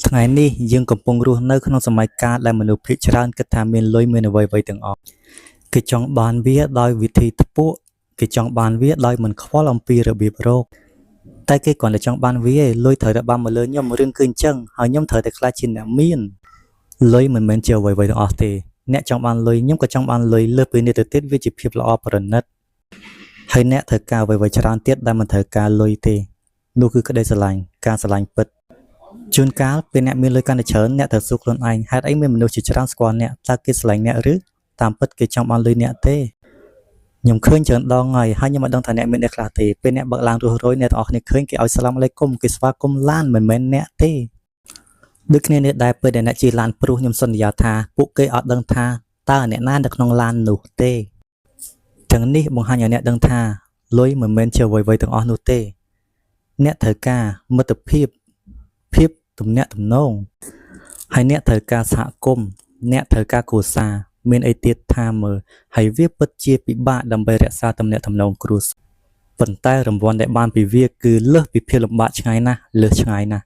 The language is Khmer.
ថ្ងៃនេះយើងកំពុងរស់នៅក្នុងសម័យកាលដែលមនុស្សភាគច្រើនគិតថាមានលុយមានអ្វីៗទាំងអស់គេចង់បានវាដោយវិធីថ្ពក់គេចង់បានវាដោយមិនខ្វល់អំពីរបៀបរកតែគេគ្រាន់តែចង់បានវាឯងលុយត្រូវតែបានមកលើខ្ញុំរឿងគឺអញ្ចឹងហើយខ្ញុំត្រូវតែក្លាយជាអ្នកមានលុយមិនមែនជាអ្វីៗទាំងអស់ទេអ្នកចង់បានលុយខ្ញុំក៏ចង់បានលុយលើសពីនេះទៅទៀតវាជាភាពល្អប្រណិតហើយអ្នកត្រូវការអ្វីៗច្រើនទៀតដែលមិនត្រូវការលុយទេនោះគឺក្តីស្រឡាញ់ការស្រឡាញ់ពិត ជួនកាលពេលអ្នកមានលុយកាន់តែច្រើនអ្នកត្រូវសួរខ្លួនឯងហេតុអីមានមនុស្សជាច្រើនស្គាល់អ្នកតើគេស្រឡាញ់អ្នកឬតាមពិតគេចង់បានលុយអ្នកទេខ្ញុំឃើញច្រើនដងហើយហើយខ្ញុំមិនដឹងថាអ្នកមានអ្នកខ្លះទេពេលអ្នកបើកឡានរស់រយអ្នកទាំងអស់គ្នាឃើញគេឲ្យសាឡាមអាឡៃគុំគេស្វាគមន៍ឡានមិនមែនអ្នកទេដូចគ្នានេះដែរពេលដែលអ្នកជិះឡានព្រុសខ្ញុំសន្យាថាពួកគេអត់ដឹងថាតើអ្នកណានៅក្នុងឡាននោះទេទាំងនេះបង្ហាញឲ្យអ្នកដឹងថាលុយមិនមែនជាអ្វីៗទាំងអស់នោះទេអ្នកត្រូវការមិត្តភាពភាពទំនាក់ទំនងហើយអ្នកត្រូវការសហគមន៍អ្នកត្រូវការគ្រួសារមានអីទៀតថាមើលហើយវាពិតជាពិបាកដើម្បីរក្សាទំនាក់ទំនងគ្រួសារប៉ុន្តែរង្វាន់ដែលបានពីវាគឺលើសពីភាពលំបាកឆ្ងាយណាស់លើសឆ្ងាយណាស់។